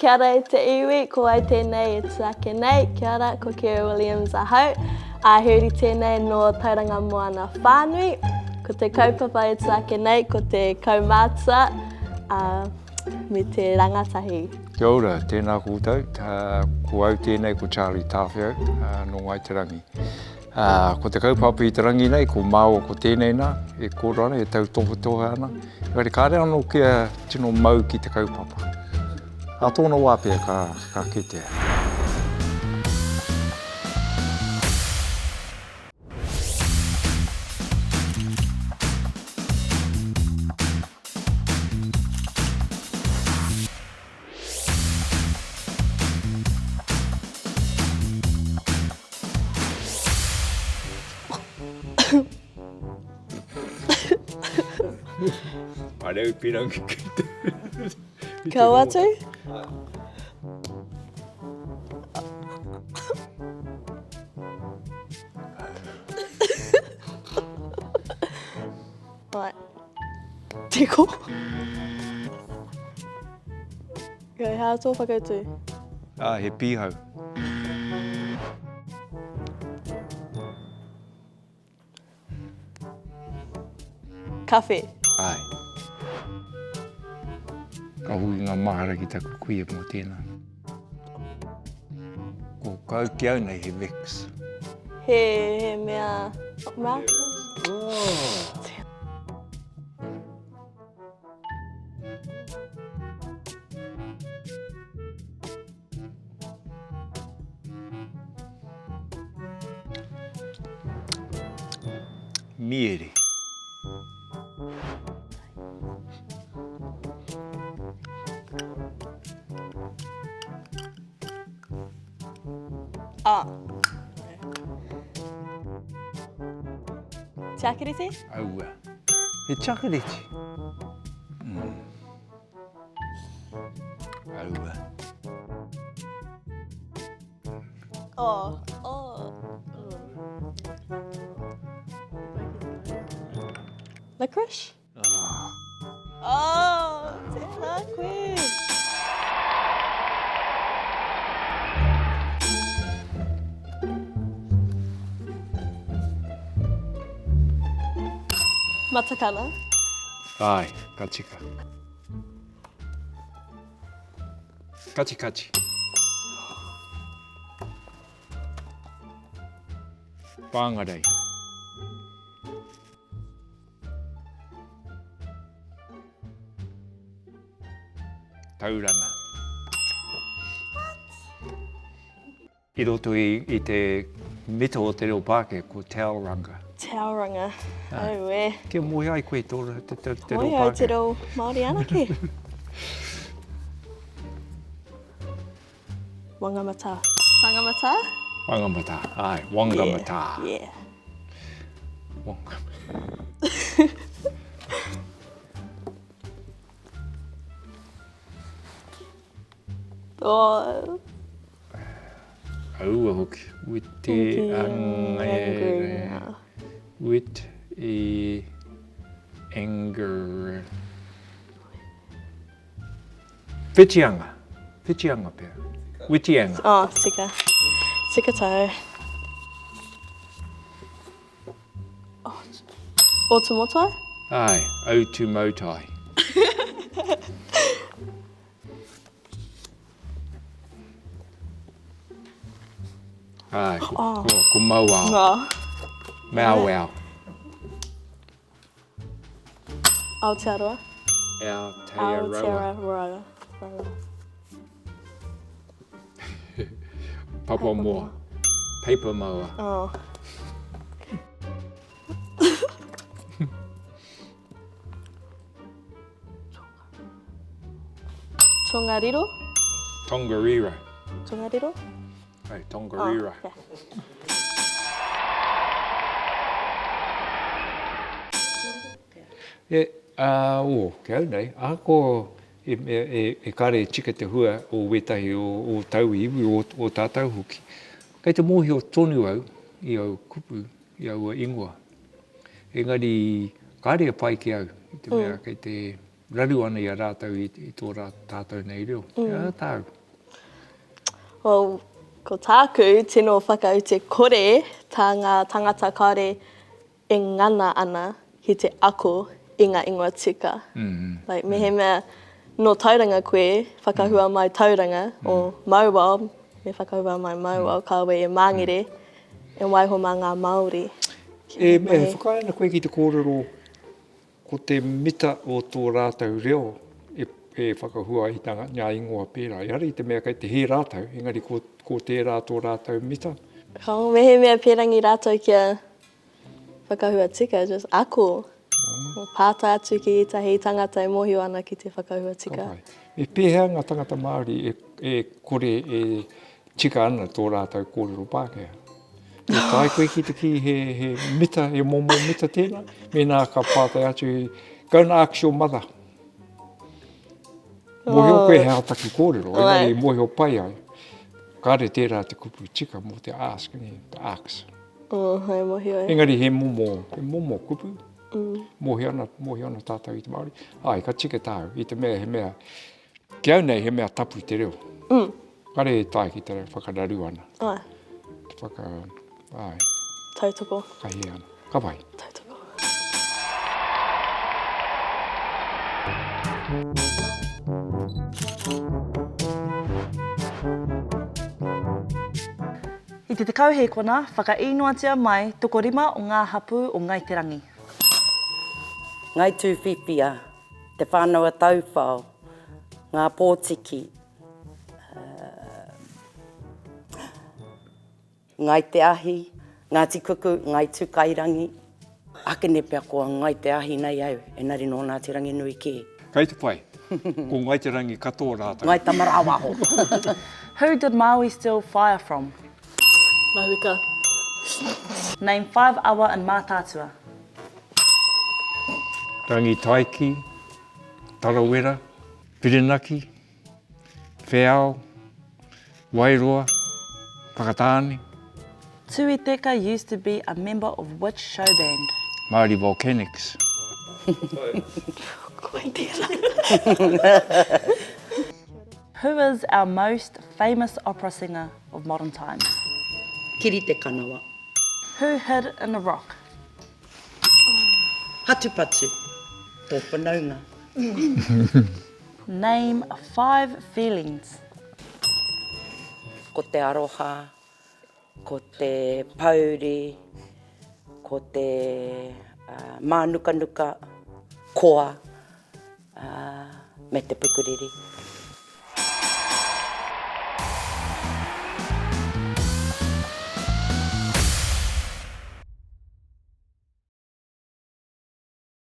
Kia ora e te iwi, ko wai tēnei e tū ake nei? Kia ora, ko Kira Williams ahau. Ā, he uri tēnei nō Tauranga Moana whānui. Ko te kaupapa e tū ake nei, ko te kaumātua, ā, me te rangatahi. Kia ora, tēnā koutou. Ko au tēnei, ko Charlie Tāwhiao, nō Ngāi Te Rangi. Ko te kaupapa i te rangi nei, ko māua ko tēnei nā, e kōrero ana, e tautohetohe ana. Engari kāre anō kia tino mau ki te kaupapa. Ā tōna wā pea ka, ka kitea. Are au pirangi ki te... Kau atu? Right. Tiko. Okay, hea tō whakautu? Ah, he pīhau. Kawhe. Āe. Ka hoki ngā mahara ki taku kuia mō tēnā. Ko kau ki au nei he Vicks. He, he mea... Mea? Oh. Miere. Ah. Tiakarete? Aua. He tiakarete. Mm. Aua. Oh, oh. Licorice? Oh. Oh, tēnā koe. Matakana. Ai, ka tika. Katikati. Whangarei. Tauranga. What? I roto i, i te mita o te reo Pākehā, ko Tauranga. Tauranga. Auē. Kia moe ai koe tō, te, te, te reo Moe Pākehā. au te reo Māori anake. Wangamatā. Wangamatā? Wangamatā, āe, Wangamatā. Yeah, yeah. Wanga. Oh. Aua hoki. With te angere. With e anger. Whitianga. Whitianga pea. Whitianga. Oh, tika. Tika tau. Oh, Otumotai? Ai, Otumotai. Ai, ko, oh. ko, ko Mauao. Ngā. Mauao. Aotearoa. Aotearoa. Aotearoa. Papamoa. Paper moa. Oh. Tongariro? Tongariro. Tongariro? Hey, Tongariro. Oh, yeah. E, uh, oh, ke au nei, ahakoa e, e, e, e kare e tika te hua o wētahi o, o tau iwi, o, o tātou hoki, kei te mōhio tonu au i au kupu, i aua ingoa. Engari, kāre e pai ki au, i te mea mm. kei te... raru ana i a rātou i, i tō rā, tātou nei reo. Mm. He aha tāu? Well, ko tāku tino whakaute kore tā ngā tangata kāore e ngana ana ki te ako i ngā ingoa tika. Like, mehemea nō Tauranga koe, whakahua mai Tauranga, o Mauao, me whakahua mai Mauao, kāore e Māngere, e waiho mā ngā Māori. E, e whakaae ana koe ki te kōrero ko te mita o tō rātou reo e, e whakahua ai ngā, ngā ingoa pērā. Ehara i te mea kei te hē rātou, engari ko, ko tērā tō rātou mita. Kao, mehemea pērangi rātou kia Whakahua tika, just ako. Pātai atu ki ētahi tangata e mōhio ana ki te whakahua tika. Ka pai. Me pēhea ngā tangata Māori e, e kore e tika ana tō rātou kōrero Pākehā? Me tae koe ki te kī he, he mita, he momo mita tēnā? Mēnā ka pātai atu, go and ask your mother. Mōhio koe he aha taku kōrero, engari mōhio pai ai. Kāre tērā te kupu tika mō te ask, te ask. Oh, hai mōhio e. Engari he momo, he momo kupu. Mm. Mōhio ana, mōhio ana tātou i te Māori. Ai, ka tika tāu, i te mea, he mea, ki au nei, he mea tapu te reo. Mm. Kare e tae ki te whakararu ana. Ai. Te whaka, ai. Tautoko. Whakahē ana. Ka pai. Tautoko. I te 10 hēkona, whakaīnoatia mai tokorima o ngā hapū o Ngāi Te Rangi. Ngāi Tūwhiwhia, Te Whānau-a-Tauwhao, Ngā Pōtiki, Ngāi Te Ahi, Ngāti Kuku, Ngāi Tūkairangi. Akene pea ko Ngai Te Ahi nei au, enari nō Ngāti Ranginui kē. Kei te pai. Ko Ngai Te Rangi katoa rātou. Ngai Tamarāwaho. Who did Māui steal fire from? Mahuika. Name five awa in Mātaatua. Rangitaiki, Tarawera, Whirinaki, Wheao, Wairoa, Whakatāne. Tui Teka used to be a member of which show band? Māori Volcanics. Koe tērā. Who is our most famous opera singer of modern times? Kiri Te Kanawa. Who hid in a rock? Hatupatu, tō whanaunga. Name five feelings. Ko te aroha, ko te pouri, ko te mānukanuka, koa, me te pukuriri.